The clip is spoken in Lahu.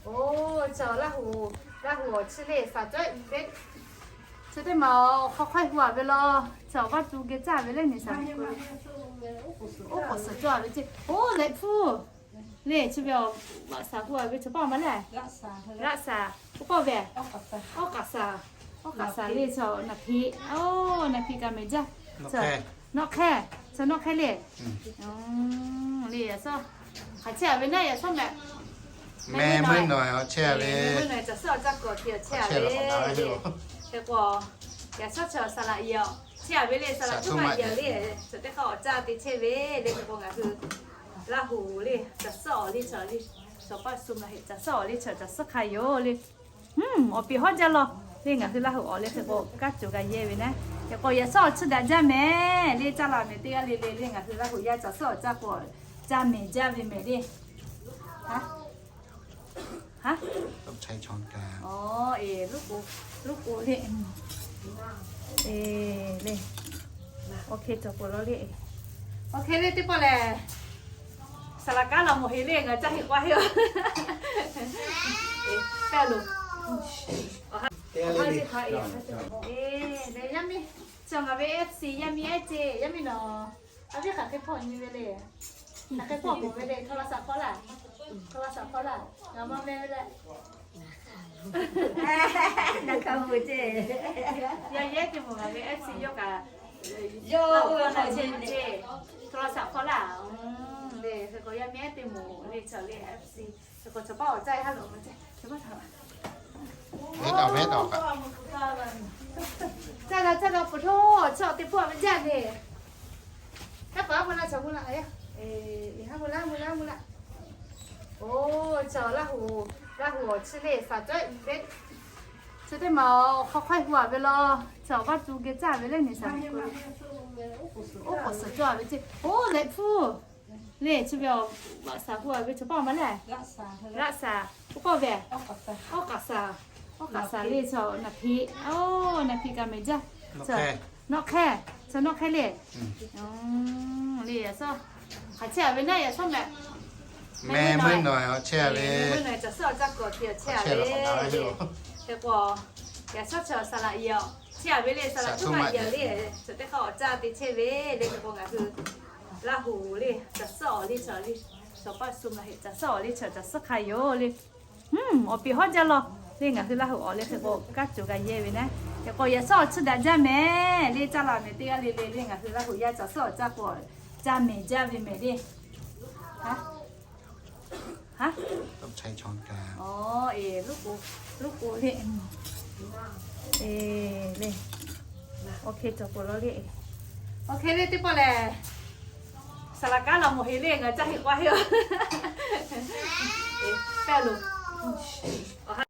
Oˇ, Laˇ huˍ, Laˇ huˍ awˬ chi le, saˍ cawehˆ ve, chi teˇ maˬ awˬ hk'aw hk'aw hu a ve law, chi awˬ vaˇ tu geh caˇ ve le, neˬ saˍ, oˉ k'oˍ suhˍ cawˇ a ve ceˇ. Oˇ, leh hpu le, chi ve awˬ vaꞈ saˍ hu a ve chaw paˇ maˇ le. G'aˆ saˍ, oˇ k'oˆ ve, awˉ k'aˍ saˍ, awˉ k'aˍ saˍ le, chi naˬ hpeꞈ, oˇ, naˬ hpeꞈ kaꞈ mehˍ jaˇ. Nawˆ hk'ehˇ, chi nawˆ hk'ehˇ le. Le yaꞈ shawˉ hk'aˬ chehˇ a ve naˉ, yaꞈ shawˉ mehˍ, mehˍ meuˇ nawˬ chehˇ a ve, meuˇ nawˬ caˬ suhˉ awˬ caˇ k'awꞈ te awˬ chehˇ a ve le. Hk'e k'o, yaꞈ shawˉ chi saˍ laꞈ iˍ awˬ chehˇ a ve le, saˍ laꞈ tuˉ maˇ yehˬ le, chaw teˇ hk'aˇ awˬ caˇ te chehˇ ve le. Hk'e k'o ngaˬ hui Laˇ huˍ le, caˬ suhˉ awˬ le, chaw le, shawˍ paˆ sum la heꞈ caˬ suhˉ awˬ le, chaw caˬ suhˉ hk'a yoˬ le. Awˬ piˍ hawˉ jaˇ law le, ngaˬ hui Laˇ huˍ awˬ le hk'e k'o, kaˉ coˬ g'a yehˇ ve naˉ. Hk'e k'o, yaꞈ shawˉ awˬ chi daꞈ jaˇ mehˍ le, caˇ la mehˍ teˇ g'aˇ le le le, ngaˬ hui Laˇ huˍ yaˇ caˬ suhˉ awˬ caˇ k'o, caˇ mehˍ jaˇ ve mehˍ le. Aˉ, aˉ, aw, e, luˉ k'oˍ, luˉ k'oˍ le. E, le, awˬ hk'e cawˬ k'oˍ law le. Awˬ hk'e le teˇ pawˆ lehˬ, saˍ laꞈ kaˉ la mawˬ heˍ le, ngaˬ caˇ heˍ k'oˆ heˆ. Teˇ lo, e, yaˇ miˇ, chi ngaˬ ve FC yaˇ miˇ ehˉ ceˇ, yaˇ miˇ nawˬ a viˉ hk'aˬ hk'e hpawˇ nyi ve le. Hk'aˬ hk'e hpawˇ mawˬ ve le, โทรศัพท์ hpawˇ laˇ, โทรศัพท์ hpawˇ laˇ, ngaˬ maˇ mehˇ ve le. Yaˇ yehˉ teˇ moˍ ngaˬ ve FC yawˇ kaꞈ, yawˇ, โทรศัพท์ hpawˇ laˇ. Le, hk'e k'o yaˇ miˇ ehˉ teˇ moˍ le, chaw le FC, hk'e k'o chaw paˇ awˬ caˇ ha lo, caˇ la, caˇ la, pfuhˍ hto, chaw teˇ pawˆ ve jaˇ le. Kaˇ paˍ a hpu la, chaw hu la, ha hu la, hu la, hu la. Oˇ, chaw Laˇ huˍ, Laˇ huˍ awˬ chi le, saˍ cawehˆ ve, chi teˇ maˬ awˬ hk'aw hk'aw hu a ve law, chaw vaˇ tu geh caˇ ve le, neˬ saˍ, oˉ k'oˍ suhˍ cawˇ a ve ceˇ. Oˇ, leh hpu le, chi ve awˬ vaꞈ saˍ hu a ve chaw paˇ maˇ le. G'aˆ saˍ, oˇ k'oˆ ve, awˉ k'aˍ saˍ, awˉ k'aˍ saˍ le, chi naˬ hpeꞈ, oˇ, naˬ hpeꞈ kaꞈ mehˍ jaˇ. Nawˆ hk'ehˇ, chi nawˆ hk'ehˇ le. Le, yaꞈ shawˉ hk'aˬ chehˇ a ve naˉ, yaꞈ shawˉ mehˍ, mehˍ meuˇ nawˬ chehˇ a ve, meuˇ nawˬ caˬ suhˉ awˬ caˇ k'awꞈ te awˬ chehˇ a ve. Hk'e k'o, yaꞈ shawˉ chi saˍ laꞈ iˍ awˬ chehˇ a ve le, saˍ laꞈ tuˉ maˇ yehˬ le, chaw teˇ hk'aˇ awˬ caˇ te chehˇ ve le. Hk'e k'o ngaˬ hui Laˇ huˍ le, caˬ suhˉ awˬ le, chaw le, shawˍ paˆ sum la heꞈ caˬ suhˉ awˬ le, chaw caˬ suhˉ hk'a yoˬ le. Awˬ piˍ hawˉ jaˇ law le, ngaˬ hui Laˇ huˍ awˬ le hk'e k'o, kaˇ coˬ g'a yehˇ ve naˉ. Hk'e k'o, yaꞈ shawˉ awˬ chi daꞈ jaˇ mehˍ le, caˇ la mehˍ teˇ g'aˇ le le le, ngaˬ hui Laˇ huˍ yaˇ caˬ suhˉ awˬ caˇ k'o, caˇ mehˍ jaˇ ve mehˍ le. Aˉ, aˉ, aw, e, luˉ k'oˍ, luˉ k'oˍ le. E, le, awˬ hk'e cawˬ k'oˍ law le. Awˬ hk'e le teˇ pawˆ lehˬ, saˍ laꞈ kaˉ la mawˬ heˍ le, ngaˬ caˇ heˍ k'oˆ heˆ. Pehˇ lo, awˬ ha